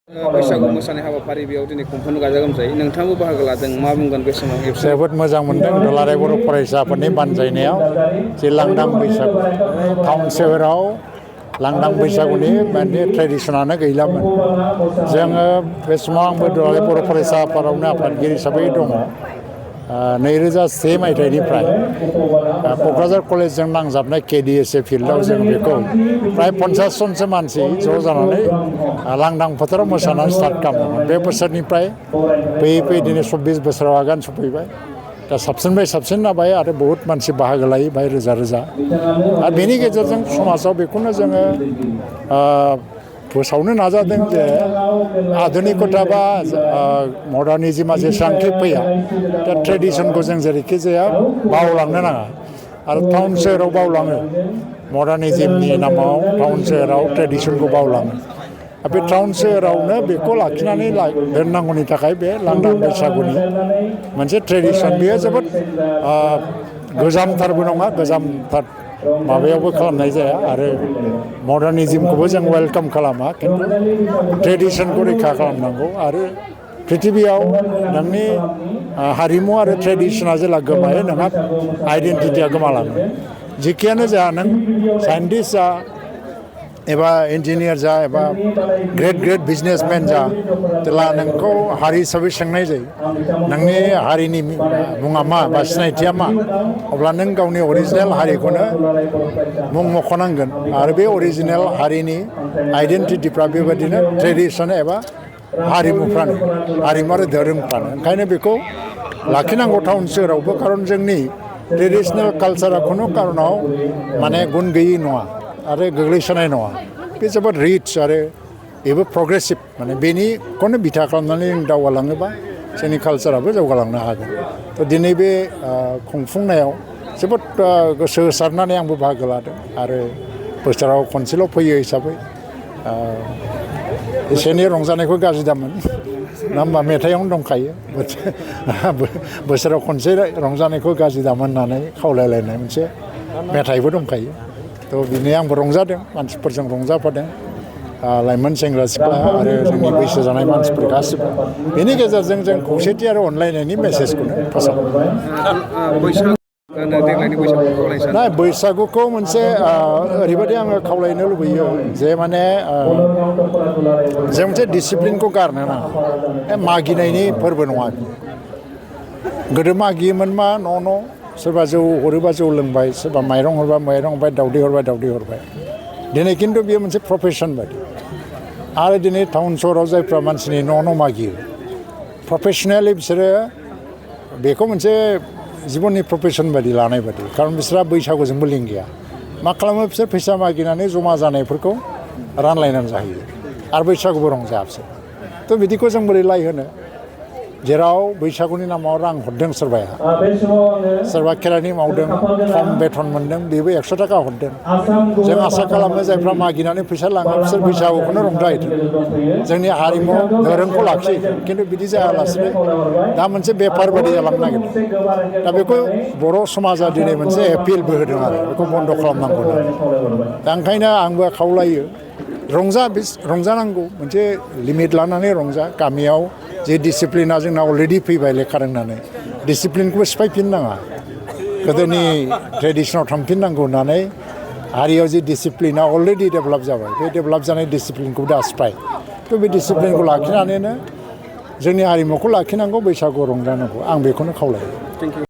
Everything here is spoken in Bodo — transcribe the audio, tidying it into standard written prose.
बैसागु मोसानाय हाबाफारि बेयाव दिनै खुंफुंनो गाजा गोमजायै नोंथाङाबो बाहागो लादों मा बुंगोन बे समाव जोबोद मोजां मोनदों दुलाराय बर' फरायसाफोरनि बानजायनायाव जे लांदां बैसागु टाउन सोहोराव लांदां बैसागुनि माने ट्रेडिसनानो गैलामोन जोङो बे समाव आंबो दुलाराय बर' फरायसा आफादावनो आफादगिरि हिसाबै दङ 2001 मायथाइनिफ्राय क'क्राझार कलेजजों नांजाबनाय KDSA फिल्डआव जों बेखौ प्राय 50 जनसो मानसि ज' जानानै लांदां फोथाराव मोसानानै स्टार्ट खालामदोंमोन बे बोसोरनिफ्राय फैयै फैयै दिनै 24 बोसोराव आगान सफैबाय दा साबसिननिफ्राय साबसिन जाबाय आरो बहुत मानसि बाहागो लायो बाहाय रोजा रोजा आरो बेनि गेजेरजों समाजाव बेखौनो जोङो फोसावनो नाजादों जे आधुनिकता बा मडार्निज्मआ जेसेबांखि फैया दा ट्रेडिसनखौ जों जेरैखि जाया बावलांनो नाङा आरो टाउन सोहोराव बावलाङो मडार्निज्मनि नामाव टाउन सोहोराव ट्रेडिसनखौ बावलाङो बे टाउन सोहोरावनो बेखौ लाखिनानै दोननांगौनि थाखाय बे लांदां बैसागुनि मोनसे ट्रेडिसन बेयो जोबोद गोजामथारबो नङा गोजामथार माबायावबो खालामनाय जाया आरो मडार्निज्मखौबो जों वेलकाम खालामा खिन्थु ट्रेडिसनखौ रैखा खालामनांगौ आरो पृथिबियाव नोंनि हारिमु आरो ट्रेडिसना जेला गोमायो नोंहा आइडेन्टिटिया गोमालाङो जिखियानो जा नों साइन्टिस्ट जा एबा इन्जिनियार जा एबा ग्रेट बिजनेसमेन जा जेला नोंखौ हारि हिसाबै सोंनाय जायो नोंनि हारिनि मुङा मा बा सिनायथिया मा अब्ला नों गावनि अरिजिनेल हारिखौनो मुं मख'नांगोन आरो बे अरिजिनेल हारिनि आइडेन्टिटिफ्रा बेबायदिनो ट्रेडिसन एबा हारिमुफ्रानो हारिमु आरो धोरोमफ्रानो ओंखायनो बेखौ लाखिनांगौ टाउन सोहोरावबो खारन जोंनि ट्रेडिसनेल कालसारा खुनु कारनाव माने गुन गैयि नङा आरो गोग्लैसोनाय नङा बे जोबोद रिच आरो बेबो प्रग्रेसिभ माने बेनिखौनो बिथा खालामनानै जों दावगालाङोबा जोंनि कालसाराबो जौगालांनो हागोन थ' दिनै बे खुंफुंनायाव जोबोद गोसो होसारनानै आंबो बाहागो लादों आरो बोसोराव खनसेल' फैयो हिसाबै एसे एनै रंजानायखौ गाज्रि दामोन ना होमबा मेथाइआवनो दंखायो बोसोराव खनसे रंजानायखौ गाज्रि दामोन होननानै खावलायलायनाय मोनसे मेथाइबो दंखायो थ' बिनो आंबो रंजादों मानसिफोरजों रंजाफादों लाइमोन सेंग्रा सिख्ला आरो जोंनि बैसो जानाय मानसिफोर गासिबो बेनि गेजेरजों जों खौसेथि आरो अनलायनायनि मेसेजखौनो फोसावो बैसागुखौ मोनसे ओरैबायदि आङो खावलायनो लुबैयो जे माने जों मोनसे डिसिप्लिनखौ गारनो नाङा मागिनायनि फोरबो नङा गोदो मागियोमोन मा न' सोरबा जौ हरोबा जौ लोंबाय सोरबा माइरं हरबा माइरं हरबाय दावदै हरबाय दिनै खिन्थु बेयो मोनसे प्रफेसन बायदि आरो दिनै टाउन सहराव जायफ्रा मानसिनि न' मागियो प्रफेसनेलि बिसोरो बेखौ मोनसे जिबननि प्रफेसन बायदि लानाय बायदि खारन बिसोरहा बैसागुजोंबो लिंक गैया मा खालामो बिसोर फैसा मागिनानै जमा जानायफोरखौ रानलायनानै जाहैयो आरो बैसागुबो रंजाया बिसोर थ' बिदिखौ जों बोरै लायहोनो जेराव बैसागुनि नामाव रां हरदों सोरबाया सोरबा खेरानि मावदों खम बेथन मोनदों बेबो 100 थाखा हरदों जों आसा खालामो जायफ्रा मागिनानै फैसा लाङो बिसोर बैसागुखौनो रंजाहैदों जोंनि हारिमु धोरोमखौ लाखियो खिन्थु बिदि जायालासिनो दा मोनसे बेफार बायदि जालांनो नागिरदों दा बेखौ बर' समाजा दिनै मोनसे एपिलबो होदों आरो बेखौ बन्द' खालामनांगौ दा ओंखायनो आंबो खावलायो रंजानांगौ मोनसे लिमिट लानानै रंजा गामियाव जे डिसिप्लिना जोंना अलरेडि फैबाय लेखा रोंनानै डिसिप्लिनखौबो सिफायफिननाङा गोदोनि ट्रेडिसनाव थांफिननांगौ होननानै हारियाव जे डिसिप्लिना अलरेडि डेभेलप जाबाय बे डेभेलप जानाय डिसिप्लिनखौ दा सिफाय थ' बे डिसिप्लिनखौ लाखिनानैनो जोंनि हारिमुखौ लाखिनांगौ बैसागु रंजानांगौ आं बेखौनो खावलायो